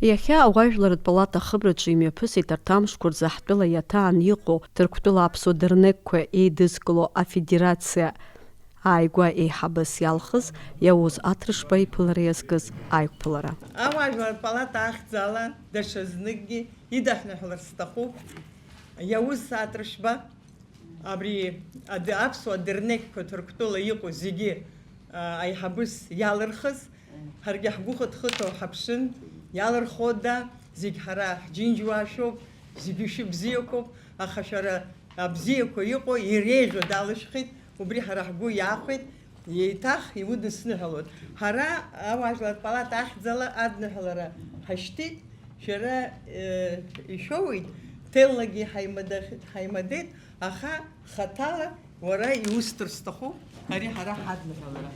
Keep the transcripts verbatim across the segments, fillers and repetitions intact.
Иахьа ауаажәларратә палата ахыбраҿы имҩаԥысит арҭ амшқәа рзы ҳтәыла иаҭаан иҟоу Ҭырқәтәыла аԥсуа дырнеқьқәа еидызкыло афедерациа ааигәа еиҳабыс иалхыз Иауз Аҭрышба иԥылара иазкыз аиқәԥылара. Ауаажәларратә палата ахьӡала даҽазныкгьы идаҳныҳәалар сҭахуп Иауз Аҭрышба. Абри ад-, аԥсуа дырнеқьқәа Ҭырқәтәыла иҟоу зегьы, а, аиҳабыс иалырхыз, ҳаргьы ҳгәы хыҭ-хыҭуа ҳаԥшын, иалырхуада, зегь ҳара ҳџьынџьуаашәоуп, зегьы шәыбзиақәоуп, аха шәара абзиақәа иҟоу иреиӷьу далышәхит, убри ҳара ҳгәы иахәеит, еиҭах иудысныҳәалоит. Ҳара ауаажәларратә палата ахьӡала адныҳәалара ҳашьҭит, шәара, э, ишәоуеит, ҭеллагьы ҳаимадах-, ҳаимадеит, аха хаҭала уара иусҭар сҭахуп, ари ҳара ҳадныҳәалара.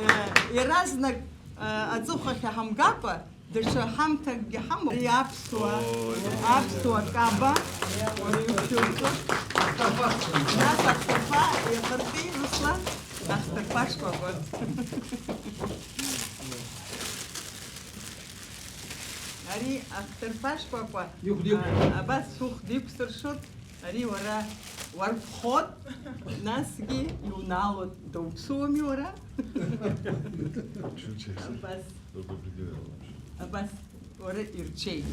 Э, иаразнак, э, аҵыхәахь ҳамгакәа, даҽа ҳамҭакгьы ҳамоуп. Ари аԥсуа, Ой. Аԥсуа каба, уара иуцәырҵуа. Нас ахҭырԥа иахыртәи, Руслан, ахҭырԥа шкәакәа. Ари ахҭырԥа шкәакәа, Ихәда иқәсыршәоит. А, абас сухәда иқәсыршәоит, ари уара уарԥхоит, насгьы иунаалоит, доуԥсуами уара? Абас. Абас, уара ирҽеит.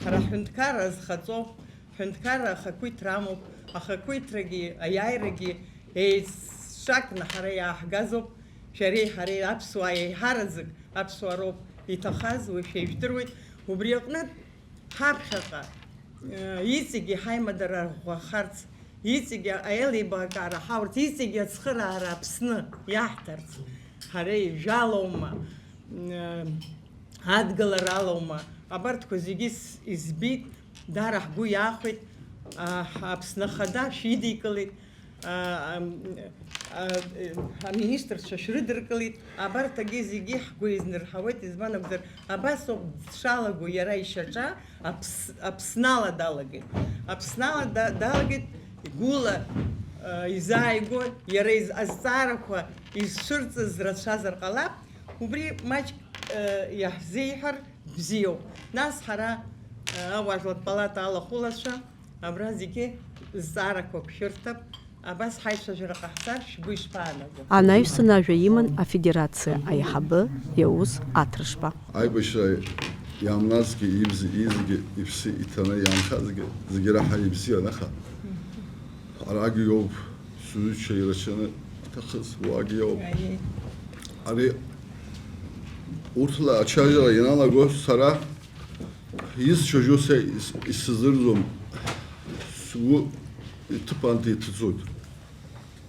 Ҳара ҳҳәынҭқарра азхаҵоуп, ҳҳәынҭқарра ахақәиҭра амоуп, ахақәиҭрагьы аиааирагьы еицҿакны ҳара иааҳгазоуп, шәареи ҳареи аԥсуаа еиҳараӡак аԥсуаа роуп иҭахаз, уи шәа ижәдыруеит, убри аҟнытә ҳаԥхьаҟа, э, иҵегьы ҳаимадара арӷәӷәахарц, иҵегьы аилибакаара ҳаурц, иҵегьы ацхыраара Аԥсны иаҳҭарц, ҳара ижәалоума, э, адгылара алоума, абарҭқәа зегьы с-, избеит, даара ҳгәы иахәеит, а, Аԥсны Ахада шәидикылеит, а, ам, а, э, аминистрцәа шәрыдыркылеит, абарҭ агьы зегьы ҳгәы изнырҳауеит, избан акәзар, абас ауп дшалаго иара ишьаҿа, Аԥс-, Аԥснала далагеит. Аԥснала да-, далагеит, гәыла, а, изааигәо, иара из-, азҵаарақәа изцәырҵыз рацәазар ҟалап, убри маҷк, а, иаҳзеиҳәар бзиоуп. Нас ҳара, а, ауаажәларратә палата алахәылацәа, абра зегьы зҵаарақәак шәырҭап, абас ҳаицәажәара ҟаҳҵар шәгәы ишԥаанаго? Анаҩсан ажәа иман афедерациа аиҳабы Иауз Аҭрышба. Аибашьра иаамназгьы, ибз-, изегьы иԥсы иҭаны иаанхазгьы зегьы раҳа ибзиан, аха арагьы иоуп сҩызцәа ирацәаны иҭахыз, уаагьы иоуп. Аиеи. Ари урҭла ачаҩра ианалаго сара Изцәажәо са ис-, исзырӡом, сгәы иҭыԥ анҭ иҭыҵуеит.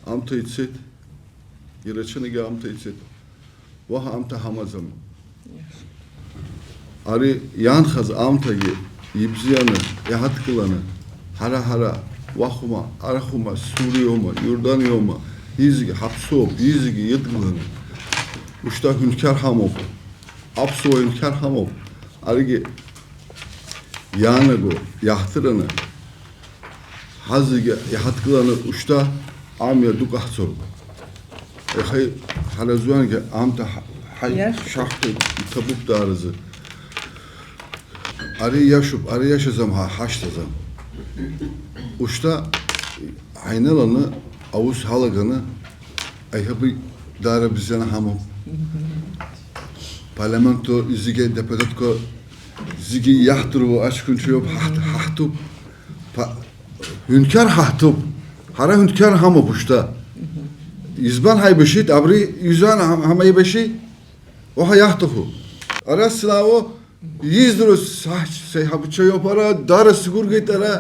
Аамҭа ицеит, ирацәаҩнгьы аамҭа ицеит. Уаҳа аамҭа ҳамаӡам. Ари иаанхаз аамҭагьы ибзианы, иҳадкыланы, ҳара-ҳара, уахәма, арахәма, Суриоума, Иорданиоума, изегьы ҳаԥсуоуп, изегьы идгыланы. Ушьҭа ҳәынҭқар ҳамоуп. Аԥсуа ҳәынҭқар ҳамоуп. Аригьы иаанаго, иаҳҭыраны, ҳазегьы иҳадкыланы ушьҭа амҩа ду ҟаҳҵоит. Иахьа ҳара зуангьы аамҭа ҳа-, ҳа-, Иашоуп. Шаҳҭоит, иҭабуп даараӡа. Ари иашоуп, ари иашаӡам ҳәа ҳашьҭаӡам. Ушьҭа ҳаиныланы аус ҳалаганы аиҳабы даара бзианы ҳамоуп. Парламенту зегьы адепутатқәа зегьы иаҳдыруа аҷкәынцәа иоуп, ҳаҳ-, ҳаҳҭуп. Па-, ҳәынҭқар ҳаҳҭуп. Ҳара ҳәынҭқар ҳамоуп ушьҭа. Избан ҳаибашьит, абри изан ҳам-, ҳамаибашьи? Уаҳа иаҳҭаху. Ара сзаауа, издыруа саҳ-, сеиҳабацәа иоуп ара, даара сгәыргеит ара.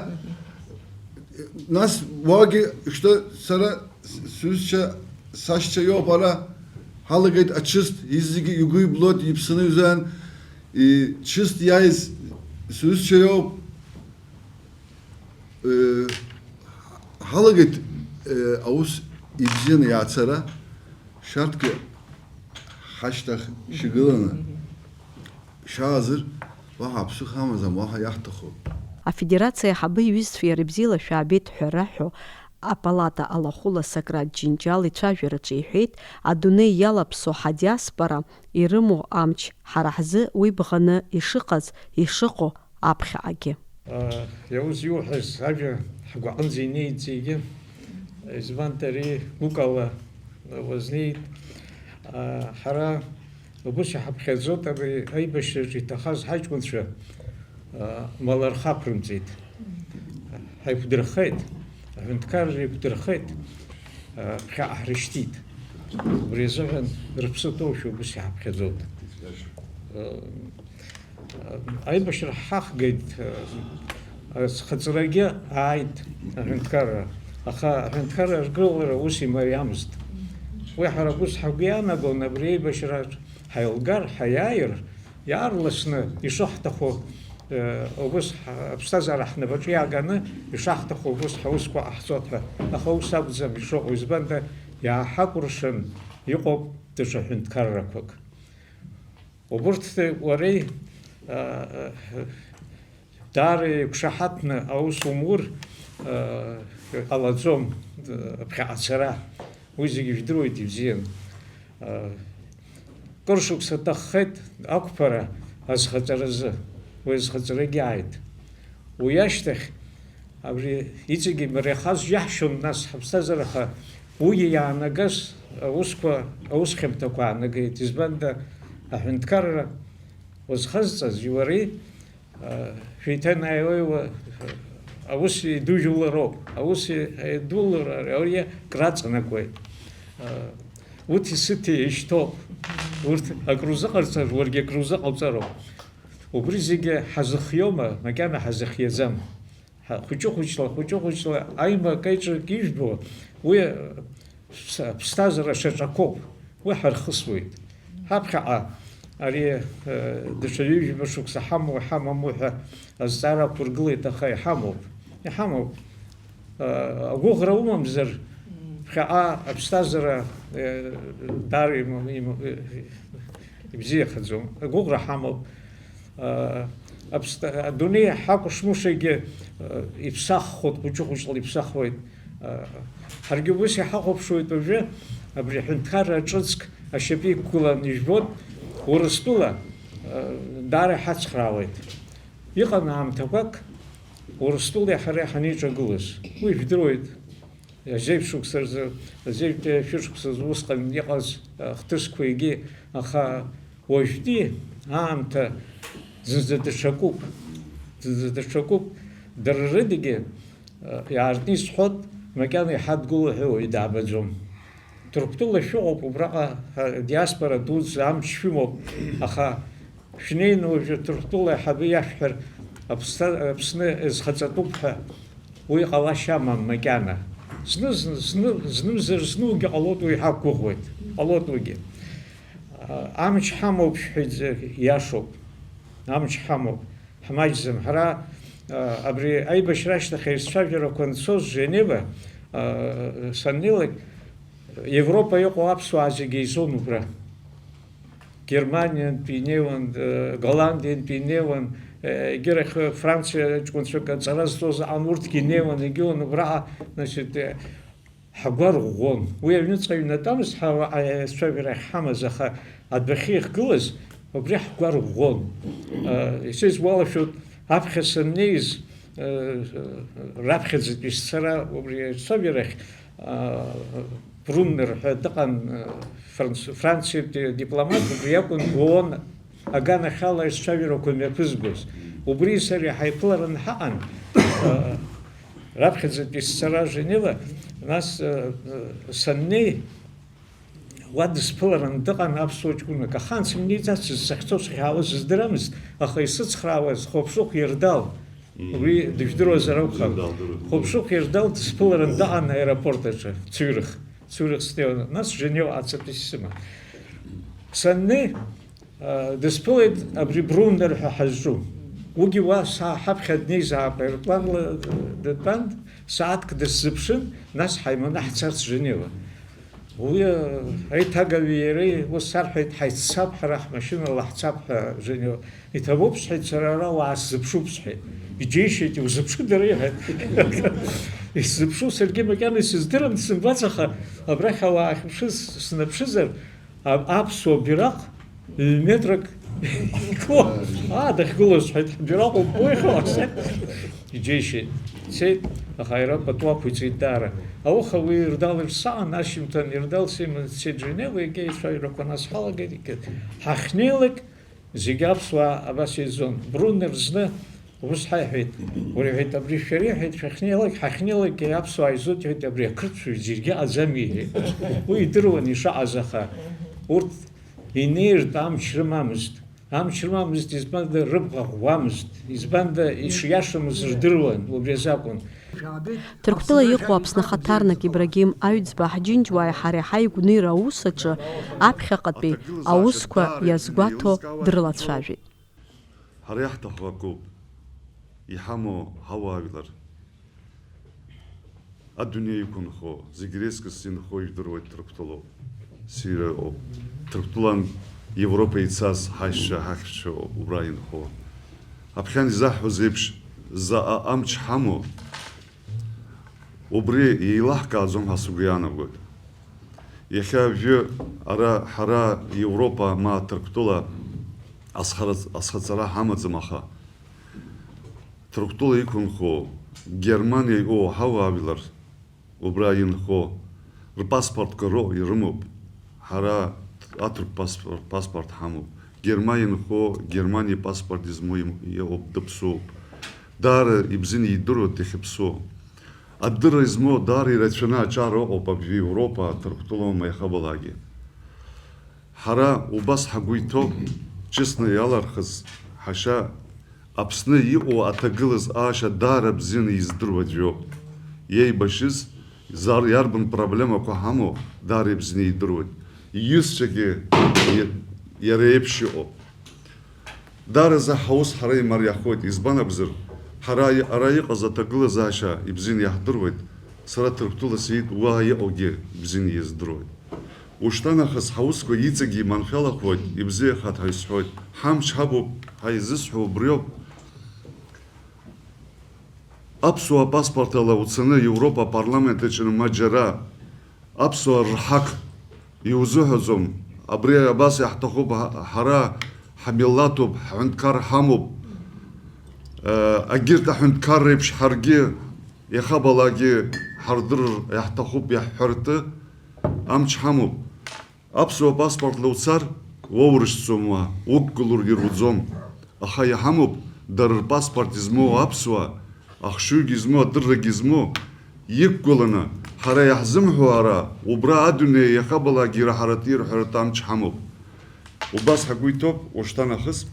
Нас уаагьы шьҭа сара с-, сҩызцәа, сашьцәа иоуп ара. Ҳалагеит ачыст, изегьы игәы иблуеит, иԥсны изан, и-, чыст иааиз сҩызцәа иоуп. Э, ҳалагеит, э, аус ибзианы иаацара, шәарҭгьы ҳашьҭахь шәгыланы шәаазар, уаҳа аԥсы хамаӡам, уаҳа иаҳҭаху. Афедерациа аиҳабы иҩызцәа иара ибзиала шәаабеит ҳәа раҳәо, Апалата алахәыла Сократ Џьынџьал ицәажәараҿы иҳәеит, адунеи иалаԥсоу ҳадиаспора ирымоу амч ҳара ҳзы уи бӷаны ишыҟаз, ишыҟоу аԥхьаҟагьы. Иауз иуҳәаз ажәа ҳгәаҟынӡа инеит зегьы, избан ари гәыкала уазнеит. Ҳара убыс иҳаԥхьаӡоит абри аибашьраҿы иҭахаз ҳаҷкәынцәа, мала рхы ақәрымҵеит. Ҳаиқәдырхеит, аҳәынҭқарра еиқәдырхеит, ԥхьаҟа ҳрышьҭит. Убри азыҳәан рыԥсы ҭоушәа убыс иҳаԥхьаӡоит. Аибашьра ҳахгеит, азхаҵарагьы ааит аҳәынҭқарра, аха аҳәынҭқарра аргылара ус имариамызт. Уи ҳара ус ҳгәы иаанагон, абри аибашьра ҳаилгар, ҳаиааир, иаарласны ишыҳҭаху, э, убыс ҳа-, аԥсҭазаара ҳнапаҿы иааганы, ишаҳҭаху убыс ҳаусқәа ҟаҳҵоит ҳәа. Аха ус акәӡам ишыҟоу, избанда, иааҳакәыршан иҟоуп даҽа ҳәынҭқаррақәак. Убырҭ уареи, а, а, даара еиқәшаҳаҭны аус умур, а, ҟалаӡом, а, ԥхьаҟа ацара. Уи зегьы жәдыруеит ибзиан. А, кыр шықәса аҭаххеит ақәԥара азхаҵаразы. Уи азхаҵарагьы ааит. Уи ашьҭахь Абри иҵегьы имариахаз џьаҳшьон, нас, ҳаԥсҭазаара, аха уигьы иаанагаз аусқәа, аус хьамҭақәа аанагеит. Избанда, аҳәынҭқарра уазхазҵаз уареи, а, шәеиҭанеиуеиуа, а, аус идужәылароуп. Аус идулара ари краҵанакуеит. А, уҭи сыҭи еишьҭоуп. Урҭ акрузыҟарҵар, уаргьы акрузыҟауҵароуп. Убри зегьы ҳазыхиома, макьана ҳазыхиаӡам. Ҳа-, хәыҷы-хәыҷла, хәыҷы-хәыҷла аимакы-еиҿкы ижәбо, уи, ԥс-, ԥсҭазаара шьаҿақәоуп, уи ҳархысуеит. Ҳаԥхьаҟа ари, э, даҽа ҩажәа шықәса ҳамоу, ҳамаму ҳәа азҵаара ақәыргылеит, аха иҳамоуп, иҳамоуп. Э, агәыӷра умамзар, ԥхьаҟа аԥсҭазаара, э, даара имам-, имам-, э, ибзиахаӡом. Агәыӷра ҳамоуп. Аԥсҭа-, адунеи ҳакәшмушагьы, э, иԥсаххоит, хәыҷы-хәыҷла иԥсахуеит. Э, ҳаргьы убыс иҳахәаԥшуеит уажәы, абри аҳәынҭқарра ҿыцк ашьапы иқәгылан ижәбоит, Урыстәыла, э, даара иҳацхраауеит. Иҟан аамҭақәак Урыстәылеи ҳареи ҳанеиҿагылаз. Уи жәдыруеит. Зеиԥш шықәса рзы, зеиԥш шәышықәса рзы усҟан иҟаз, а, хҭысқәа егьи, аха уажәтәи аамҭа зынӡа даҽакуп, зынӡа даҽакуп. Дара рыдагьы, а, иаартны исҳәот, макьана иҳадгыло ҳәа уаҩы даабаӡом. Ҭырқәтәыла шәыҟоуп, убраҟа, а, диаспора дуӡӡа амч шәымоуп, аха Шәнеины уажәы Ҭырқәтәыла аиҳабы иашәҳәар, Аԥсҭа-, Аԥсны изхаҵатәуп ҳәа, уи ҟалашьа амам макьана. Зны, зны, зны, знымзар зны уигьы ҟалоит, уи ҳақәгәыӷуеит. Ҟалоит уигьы. А, амч ҳамоуп шәҳәеит, иашоуп. Амч ҳамоуп. Ҳмаҷӡам. Ҳара, а, абри аибашьра ашьҭахь аизцәажәарақәа анцоз Женева, а, саннеилак, Европа иҟоу аԥсуаа зегьы еизон убра. Германиантәи инеиуан, э, Голландиантәи инеиуан, э, егьырахь Франциа ҷкәынцәак аҵара зҵоз аҟан урҭгьы инеиуан, егьиуан убраҟа, значит, э, ҳгәы арӷәӷәон. Уи аҩныҵҟа иҩнатәамызт ҳара уаҟа аицәажәара ахьҳамаз, аха адәахьы иахьгылаз, убри ҳгәы арӷәӷәон. Э, исызгәалашәоит, аԥхьа саннеиз, э, раԥхьаӡатәи сцара убри аицәажәарахь, а, Бруннер ҳәа дыҟан, а, Франц-, Франциатәи дипломат, убри иакәын Буон аганахьала аицәажәарақәа мҩаԥызгоз. Убри сареи ҳаиԥыларан ҳаҟан, а, раԥхьаӡатәи сцара Женева, нас, а, а, саннеи, уа дысԥыларан дыҟан аԥсуа ҷкәынак. Ахаан сымнеиӡацызт, сахьцо сахьаауаз здырамызт, аха исыцхраауаз Хәаԥшыхә Иардал. Мм. Уи дыжәдыруазар акәхап. Иардал дыруеит. Хәаԥшыхә Иардал дысԥыларан дыҟан аеропорт аҿы, Цюрих. Цюрих снеиуан, нас Женева ацатәи сыман. Саннеи, а, дысԥылеит абри Бруннер ҳәа ҳазҿу. Уигьы уа са ҳаԥхьа днеизаап, аеропланла дтәан, сааҭк дысзыԥшын, нас ҳаиманы ҳцарц Женева. Уи, э, аиҭагаҩи иареи ус сарҳәеит, ҳаиццап ҳара, ҳмашьынала ҳцап ҳәа, Женева. Иҭабуп, сҳәеит, сара ара уаасзыԥшуп, сҳәеит. Иџьеишьеит, иузыԥшыда, иҳәеит. Исзыԥшу саргьы макьана исыздырам, дсымбац, аха абрахь ауаа ахьыԥшыз снаԥшызар, а-, аԥсуа бираҟ ҩ-метрак игылоуп. Аа, дахьгылоу сҳәеит, ҳбираҟ умбои, ҟалашьа? Иџьеишьеит. Цеит, аха аеропорт уақәиҵеит даара. Ауха уи Ердал ирсаан, ашьыжьымҭан Ердал симаны дцеит Женева, егьа ицәажәарақәа нас ҳалагеит, егьа ҳахьнеилак, зегьы аԥсуаа абас еизон. Бруннер зны ус ҳаиҳәеит, уара, иҳәеит, абри шәара иҳәеит, шәахьнеилак, ҳахьнеилакгьы аԥсуаа еизоит, иҳәеит, абри ақырҭцәа зегьы аӡами, иҳәеит. Уи идыруан ишаҟаз, аха урҭ инеиртә амч рымамызт. Амч рымамызт, избанда рыбӷа ӷәӷәамызт, избанда ишиашамыз рдыруан, убри азы акәын. Ҭырқәтәыла иҟоу Аԥсны ахаҭарнак Ибрагим Аҩӡба ҳџьынџьуааи ҳареи ҳаигәныҩра аус аҿы аԥхьаҟатәи аусқәа иазгәаҭо дрылацәажәеит. Ҳара иаҳҭаху акоуп, иҳамоу ҳауаажәлар. Адунеи иқәынхо, зегь реизгьы ззынхо ижәдыруеит, Ҭырқәтәылоуп. Сирия ыҟоуп. Ҭырқәтәылан Европа ицаз ҳаишьцәа, ҳахьшьцәа убра инхо. Аԥхьан изаҳҳәоз еиԥш, заҟа амч ҳамоу, убри еилаҳкааӡом ҳәа сгәы иаанагоит. Иахьа уажәы ара ҳара Европа ма Ҭырқәтәыла азхара-, азхаҵара ҳамаӡам, аха Ҭырқәтәыла иқәынхо, Германиа иҟоу ҳауаажәлар убра инхо, рпаспортқәа роуп, ирымоуп. Ҳара аҭырқә паспорт, паспорт ҳамоуп. Германиа инхо, Германиа ипаспорт измоу им-, иҟоуп, дыԥсуоуп. Даара ибзианы идыруеит дахьыԥсуоу. Адырра измоу даара ирацәаны аҿар ыҟоуп абжьы Европа, Ҭырқәтәылоума иахабалакгьы. Ҳара убас ҳгәы иҭоуп, ҿыцны иалархыз ҳашьа Аԥсны иҟоу аҭагылазаашьа даара бзианы издыруа аӡәоуп. Иеибашьыз, зар-, иарбан проблемақәа ҳамоу даара ибзианы идыруеит. Иҩызцәагьы иа-, иара еиԥш иҟоуп. Даараӡа ҳаус ҳара имариахоит, избан акәзар, ҳара и-, ара иҟаз аҭагылазаашьа ибзианы иаҳдыруеит, сара Ҭырқәтәыла сиит, уа иҟоугьы ибзианы издыруеит. Ушьҭа нахыс ҳаусқәа иҵегьы иманшәалахоит, ибзиахааит ҳәа исҳәоит. Ҳамч ҳабуп ҳәа изысҳәо убриоуп. Аԥсуа паспорт ала уцаны Европа апарламент аҿы ма џьара аԥсуаа рҳақ иузыҳәаӡом. Абри абас иаҳҭахуп, ҳа-, ҳара ҳмилаҭуп, ҳҳәынҭқар ҳамоуп. Э, агьырҭ аҳәынҭқарра еиԥш ҳаргьы иахабалакгьы ҳардырыр иаҳҭахуп, иаҳҳәартә амч ҳамоуп. Аԥсуа паспортла уцар, уоурышьҭӡом уа, уқәгыларгьы руӡом. Аха иҳамоуп дара рпаспорт измоу аԥсуаа, ахшыҩгьы змоу, адыррагьы змоу, иқәгыланы, ҳара иаҳзымҳәо ара, убра адунеи иахабалакгьы ираҳаратәы ирҳәаратәы амч ҳамоуп. Убас ҳгәы иҭоуп, ушьҭа нахыс.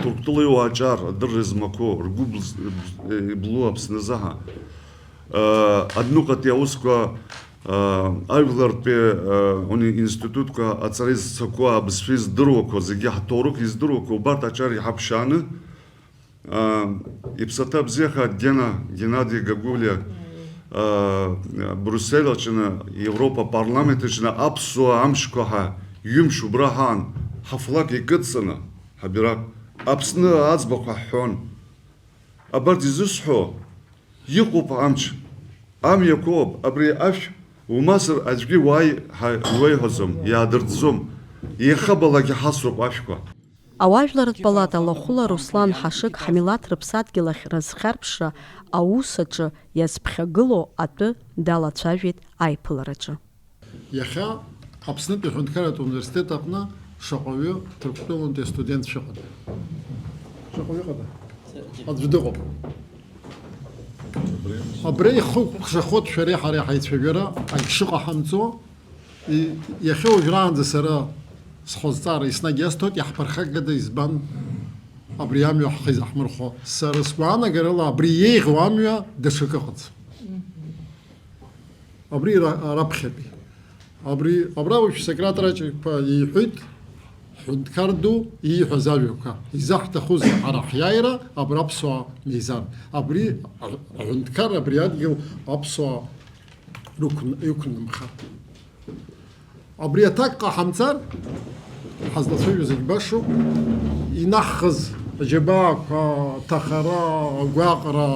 Ҭырқәтәылеи уааҿар адырра змақәоу, ргәы блз-, иблу Аԥсны азыҳәа, э, адәныҟатәи аусқәа, э, ажәлартәи, э, уни институтқәа аҵара изцақәоу, абызшәа издыруақәо, зегьы ҳҭоурых издыруақәо, убарҭ аҿар иҳаԥшьааны, э, иԥсаҭа бзиахааит Гена, Геннади Гагулиа, э, Брюссель аҿы, Европа апарламент аҿы аԥсуа амшқәа ҳәа ҩымш убра ҳаан, ҳафлаг икыдҵаны, ҳабираҟ Аԥсны аӡбахә аҳәҳәон. Абарҭ изысҳәо, иҟоуп амч. Амҩақәоуп, абри ашә умазар аӡәгьы уааи ҳәа иуеиҳәаӡом, иаадыртӡом. Иахабалакгьы ҳасроуп ашәқәа. Ауаажәларратә палата лахәыла Руслан Ҳашыг ҳмилаҭ рыԥсадгьыл ахь разхьарԥшра аус аҿы иазԥхьагылоу атәы далацәажәеит аиԥылараҿы. Иахьа Аԥснытәи аҳәынҭқарратә университет аҟны шаҟаҩы Ҭырқәтәылантәи астудент шәыҟан? Шаҟаҩы ыҟада? Аӡә дыҟоуп. Абри ихы кәыхшахоит шәареи ҳареи ҳаицәажәара ак шыҟаҳамҵо. И-, иахьа уажәраанӡа сара схы азҵаара еснагь иасҭоит, иаҳԥырхагада, избан абри амҩа ҳхы изаҳмырхәо? Сара сгәаанагарала абри еиӷьу амҩа даҽакы ыҟаӡам. Абри ра-, раԥхьатәи. Абри, абра уажә Сократ Раҷаԥиа иҳәеит, ҳҳәынҭқар ду ииҳәаз ажәақәа. Изаҳҭахузеи ҳара ҳиааира абра аԥсуаа мизар? Абри аҳ-, аҳәынҭқар абри адгьыл аԥсуаа рықән-, иқәнымхар. Абри аҭак ҟаҳамҵар, ҳазлацәажәо зегь башоуп, инаҳхыз аџьабаақәа, аҭахара, агәаҟра,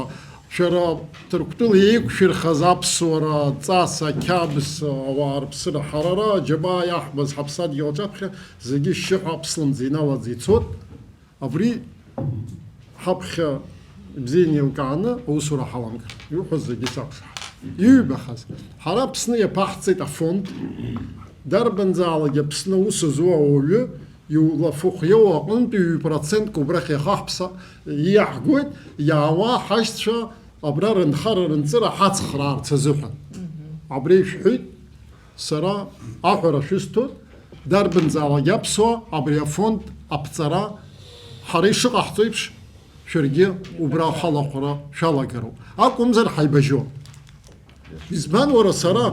Шәара Ҭырқәтәыла еиқәшәырхаз аԥсуара, ҵас, ақьабз, ауаа рыԥсыра, ҳара ара аџьабаа иаҳбаз ҳаԥсадгьыл аҿаԥхьа зегьы шьшьыҳәа аԥслымӡ иналаӡ ицот. Абри ҳаԥхьа ибзианы еилкааны аусура ҳаламгар. Иуҳәаз зегьы сақәшаҳаҭ. Иҩбахаз, ҳара Аԥсны иаԥаҳҵеит афонд. Дарбанзаалак Аԥсны аус зуа ауаҩы иулафахә иоуа аҟынтәи ҩ-процентк убрахь иахаҳԥса иаҳгоит, иаауа ҳашьцәа абра рынхара-рынҵыра ҳацхраарц азыҳәан. Абри шәҳәеит, сара аҳәара шәысҭоит, дарбанзаалак аԥсуа абри афонд аԥҵара ҳара ишыҟаҳҵо еиԥш, шәаргьы убра ахалахәра шәалагароуп. Акәымзар ҳаибажьон. Избан уара сара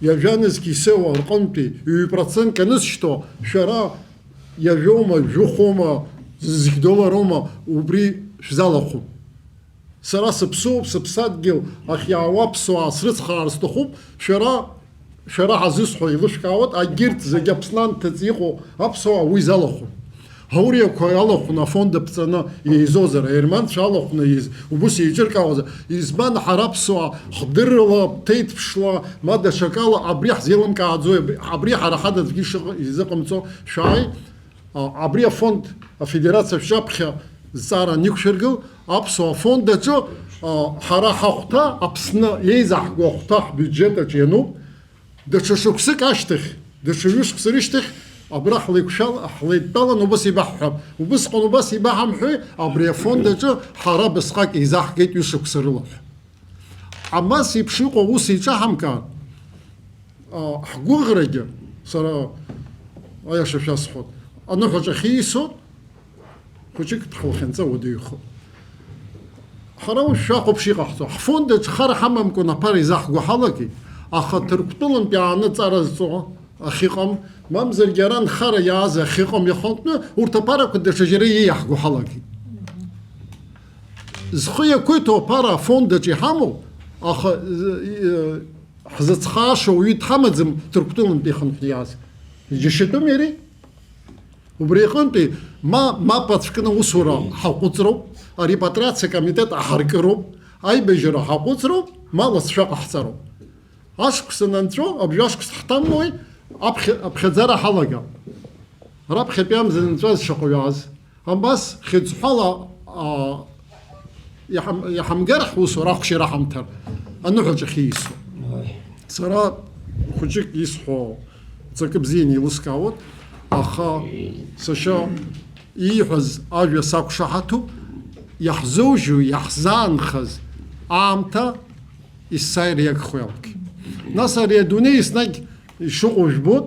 ҩажәа нызқь исеиуа рҟынтәи ҩ-процентк анысшьҭо, шәара ҩажәоума, жәохәоума, зықь доллароума, убри шәзалахәым. Сара сыԥсуоуп, сыԥсадгьыл ахь иаауа аԥсуаа срыцхраар сҭахуп, шәара, шәара ҳазысҳәо еилышәкаауеит, агьырҭ зегьы Аԥсны анҭыҵ иҟоу аԥсуаа уи залахәым. Ауриақәа алахәны афонд аԥҵаны еизозар, аерманцәа алахәны еиз-, убыс еиҿыркаауазар, избан ҳара аԥсуаа хдыррала, ҭеиҭԥшла, ма даҽакала абри ҳзеилымкааӡои, абри, абри ҳара ҳада аӡәгьы ишыҟ-, изыҟамҵо шәааи, а, абри афонд афедерациа шәҿаԥхьа зҵаара аниқәшәыргыл, аԥсуа афонд аҿы, а, ҳара ҳахәҭа, Аԥсны еизаҳго ахәҭа ҳбиуџьет аҿы иануп, даҽа шықәсык ашьҭахь, даҽа ҩышықәса рышьҭахь, абра ҳлеиқәшәал-, ҳлеидтәалан убас еибаҳҳәап. Убысҟан убас еибаҳамҳәеи, абри афонд аҿы ҳара бысҟак еизаҳгеит ҩышықәса рыла ҳәа. Абас еиԥш иҟоу аус еиҿаҳамкаар, а, ҳгәыӷрагьы, сара аиаша шәасҳәоит, аныҳәаҿахь иисоит, хәыҷык ҳлахьынҵа уадаҩхоит. Ҳара уи шәахәаԥш иҟаҳҵо. Ҳфонд аҿы хар ҳамамкәан аԥара изаҳго ҳалагеит, аха Ҭырқәтәылантә иааны ҵара зҵо ахьыҟам, мамзаргьы ара нхара иааз ахьыҟам иахантны урҭ аԥарақәа даҽа џьара иеиаҳго ҳалагеит. Зхы иақәиҭу аԥара афонд аҿы иҳамоу, аха, э, э, ҳзыцхааша уаҩы дҳамаӡам Ҭырқәтәылантәи ихынҳәны иааз. Иџьашьатәым иареи? Убри аҟынтәи ма мап ацәкны аусура ҳаҟәыҵроуп, арепатриациа акомитет аҳаркыроуп, аибажьара ҳаҟәыҵроуп, ма ласшәа ҟаҳҵароуп. Ашықәс анынҵәо, абжьы ашықәс ҳҭамлои, аԥхьа-, аԥхьаӡара ҳалагап. Раԥхьатәи амза нҵәаз шаҟаҩ ааз. Абас хьыӡҳәала, а, иҳам-, иҳамгар ҳусура ахәшьара ҳамҭар аныҳәаҿахь иисуа. Сара хәыҷык исҳәо ҵакы бзианы еилыскаауеит, аха сашьа ииҳәаз ажәа сақәшаҳаҭуп, иаҳзоужьу, иаҳзаанхаз аамҭа есааира иагхо иалагеит. Нас ари адунеи еснагь ишыҟоу жәбоит,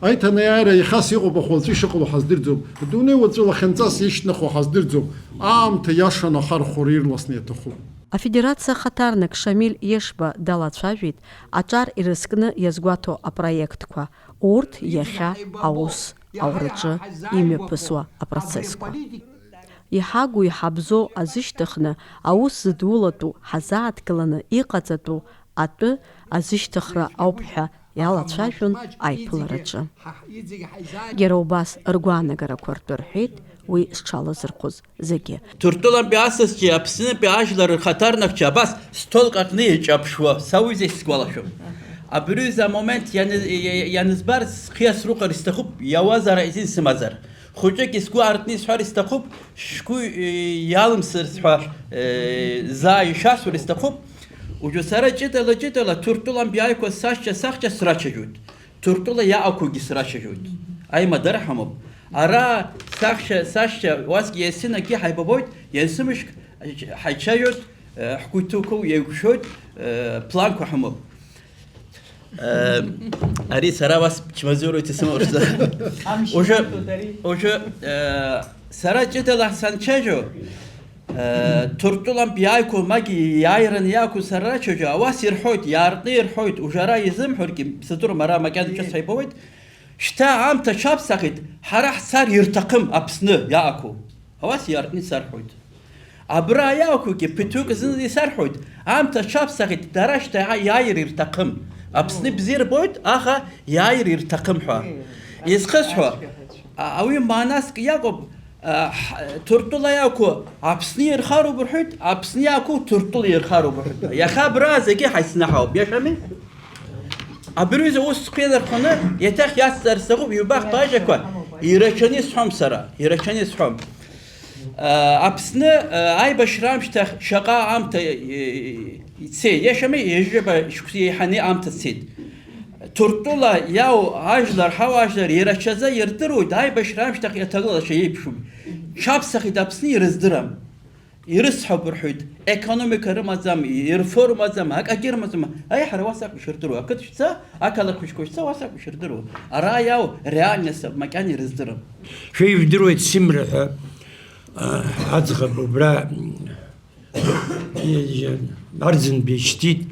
аиҭанеиааира иахьас иҟоуп, аха уаҵәы ишыҟало ҳаздырӡом. Адунеи уаҵәы лахьынҵас ишьҭнахуа ҳаздырӡом, аамҭа иашаны ахархәара ирласны иаҭахуп. Афедерациа ахаҭарнак Шамиль Ешба далацәажәеит аҿар ирызкны иазгәаҭо апроектқәа, урҭ иахьа аус аураҿы имҩаԥысуа апроцессқәа. Иҳагу иҳабзоу азышьҭыхны, аус зыдулатәу ҳазааҭгыланы иҟаҵатәу атәы азышьҭыхра ауп ҳәа иалацәажәон аиԥылараҿы. Иара убас ргәаанагарақәа ртәы рҳәеит уи зҽалазырхәыз зегьы. Ҭырқәтәылантәи асасцәеи Аԥснытәи ажәлар рхаҭарнакцәа абас столк аҟны еиҿаԥшуа сауизеи сгәалашәом. Абри аҩыза амомент ианы-, иа-, ианызбар, схы иасрыхәар исҭахуп, иауазар азин сымазар. Хәыҷык сгәы аартны исҳәар исҭахуп, шәгәы, э, иалымсырц ҳәа, э, заа ишәасҳәар исҭахуп. Уажәы сара ҷыдала-ҷыдала Ҭырқәтәылантә иааиқәаз сашьцәа сахьцәа срацәажәоит. Ҭырқәтәыла иаақәагьы срацәажәоит. Аимадара ҳамоуп. Ара сахьцәа, сашьцәа уасгьы есинагьы ҳаибабоит, иансымышьҭ ҳаицәажәоит, э, ҳгәы иҭыхоу еиқәшәоит, э, планқәа ҳамоуп. Э, ари сара уас чмазаҩроуп исымоушәа. Уже, уже, э, сара ҷыдала санцәажәо, э, Ҭырқәтәылантә иааиқәоу, магьы иааираны иаақәу сара рацәажәо, ауас ирҳәоит, иаартны ирҳәоит, уже ара изымҳәаргьы, сыздырам, ара макьана ҿыц ҳаибауеит. Шьҭа аамҭа аҽаԥсахит, ҳара ҳцар ирҭахым Аԥсны иаақәу. Ауас иаартны исарҳәоит. Абра иаақәугьы ԥыҭҩык зны исарҳәоит, аамҭа аҽаԥсахит, дара шьҭа иааир ирҭахым. Аԥсны бзиа рбоит, аха иааир ирҭахым ҳәа. Изхысҳәо, а-, ауаҩы маанаск иакәым, Ҳ-, Ҭырқәтәыла иақәу Аԥсны ирхароуп рҳәоит, Аԥсны иақәу Ҭырқәтәыла ирхароуп рҳәоит. Иахьа абра зегьы ҳаицнаҳауп, иашами? Абри аҩыза ус схы ианархәаны, еиҭах иацҵар сҭахуп, ҩба-хԥа ажәақәа ирацәаны исҳәом сара, ирацәаны исҳәом. Аԥсны аибашьра амшьҭахь шаҟа аамҭа ицеит, иашами, ҩажәижәаба шықәса еиҳаны аамҭа цеит. Ҭырқәтәыла иау ажәлар, ҳауаажәлар ирацәаӡа ирдыруеит, аибашьра амшьҭахь аҭагылазаашьа еиԥшуп. Ҽаԥсахит Аԥсны, ирыздырам. Ирыцҳауп рҳәоит, економика рымаӡам, ирфо рымаӡам, акагьы рымаӡам. Аиҳара уа сакәу ишырдыруа, ақыҭ шәца, ақалақь хәыҷқәа шәца, уа сакәу ишырдыруа. Ара иау реальность макьана ирыздырам. Шәа ижәдыруеит Симра ҳәа, а, аӡӷаб убра, м, Арӡынба ишьҭит,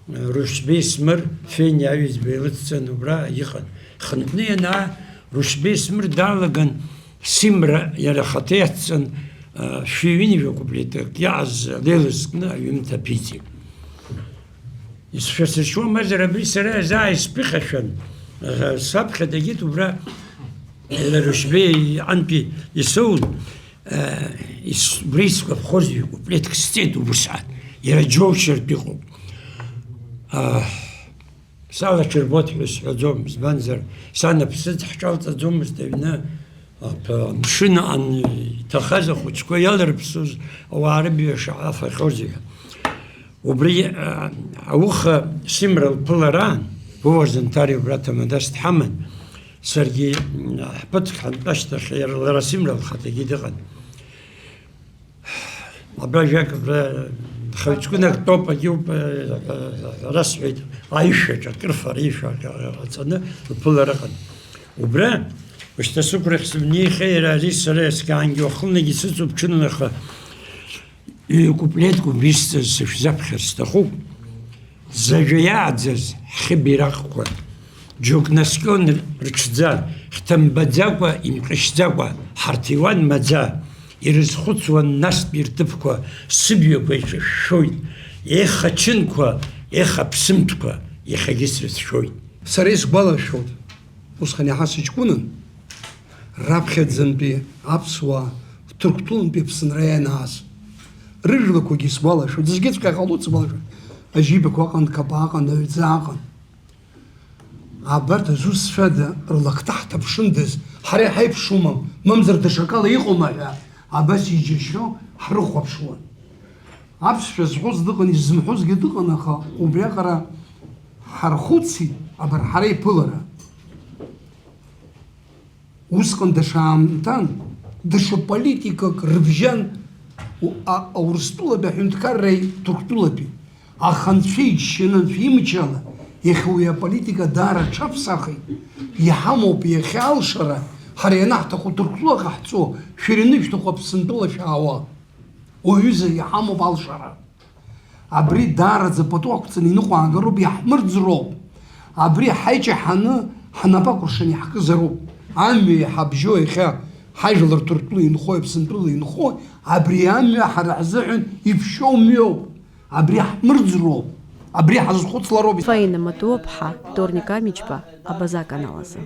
Рушьбеи Смыр Фениа аҩызба илыцҵан убра иҟан. Хынҳәны ианаа, Рушьбеи Смыр далаган, Симра иара ахаҭа иацҵан, шәи ҩынҩажәа куплетак иааз леилызкны аҩымҭа аԥиҵеит. Исшәасыршьуамазар, абри сара заа исԥыхьашәан, саԥхьа дагьит убра, иара Рушьбеи иҟынтәи исоун. Ис-, убра исгәаԥхоз ҩ-куплетк сҵеит убысҟан, иара џьоушьартә иҟоуп. Салаҽырбоит ҳәа сҳәаӡом, избанзар, сан аԥсыӡ ҳҿалҵаӡомызт аҩны, аԥ-, амшын аан иҭахаз ахәыҷқәа иаларԥсоз ауаа рыбаҩа шаҟа фахьоузеи ҳәа. Убри, а, ауха Симра лԥылара, Вова Занҭариа убра ҭамадас дҳаман, саргьы, м, ҳԥыҭк ҳантәашьҭахь, иара лара Симра лхаҭагьы дыҟан. Абра жәак, абра хаҩ ҷкәынак тоуп, агьоуп, э, э, расҳәеит, аишәаҿ, акрыфара аишәа ҟаҵаны лԥылара ыҟан. Убра, ушьҭа сықәрахь сымнеихьеи, иара ари сара иаскьаангьы уахынлагьы сыцуп ҽынлаха. Ҩ-куплетк убисҵаз сышәзаԥхьар сҭахуп. Зажәа иааӡаз ҳхьы бираҟқәа, џьоук наскьон рыҽӡа, хьҭымбаӡакәа, имҟьышьӡакәа, ҳарҭиуан маӡа, ирызхәыцуан настәи рҭыԥқәа, сыбаҩқәа еиҿышәшәоит, ех, ачынқәа, ех, аԥсымҭәқәа, иахьагьы срыцәшәоит. Сара исгәалашәоит, усҟан иаҳа сыҷкәынан, раԥхьаӡантәи аԥсуаа Ҭырқәтәылантәи Аԥсынра ианааз. Рыжәлақәагьы сгәалашәоит, зегьыҵәҟьа ҟалоит сгәалашәоит. Ажьибақәа ыҟан, Қапаа ыҟан, Наҩӡаа ыҟан. Абарҭ азусҭцәада рлакҭа ҳҭаԥшындаз, ҳара иҳаиԥшума, мамзар даҽакала иҟоума ҳәа абас иџьашьо ҳрыхәаԥшуан. Аԥсшәа зҳәоз дыҟан, изымҳәозгьы дыҟан, аха убриаҟара ҳархәыцит, абар, ҳара иԥылара. Усҟан даҽа аамҭан, даҽа политикак рыбжьан у-, а-, Урыстәылатәи аҳәынҭқарреи Ҭырқәтәылатәи. Аха анцәа иџьшьаны, анцәа имчала, иахьа уи аполитика даара аҽаԥсахит. Иҳамоуп иахьа алшара, ҳара ианаҳҭаху Ҭырқәтәыла ҟаҳҵо, шәара ианышәҭаху Аԥсынтәыла шәаауа. Уаҩыза иҳамоуп алшара. Абри даараӡа пату ақәҵаны иныҟәаагароуп, иаҳмырӡроуп. Абри ҳаиҷаҳаны ҳнапы акәыршан иаҳкызароуп. Амҩа иҳабжьо иахьа ҳажәлар Ҭырқәтәыла инхои Аԥсынтәыла инхои, абри амҩа ҳара ҳзыҳәан иԥшьоу мҩоуп. Абри ҳмырӡроуп. Абри ҳазхәыцлароуп. Фаина Матуаԥҳа, Торник Амичба, Абаза аканал азы.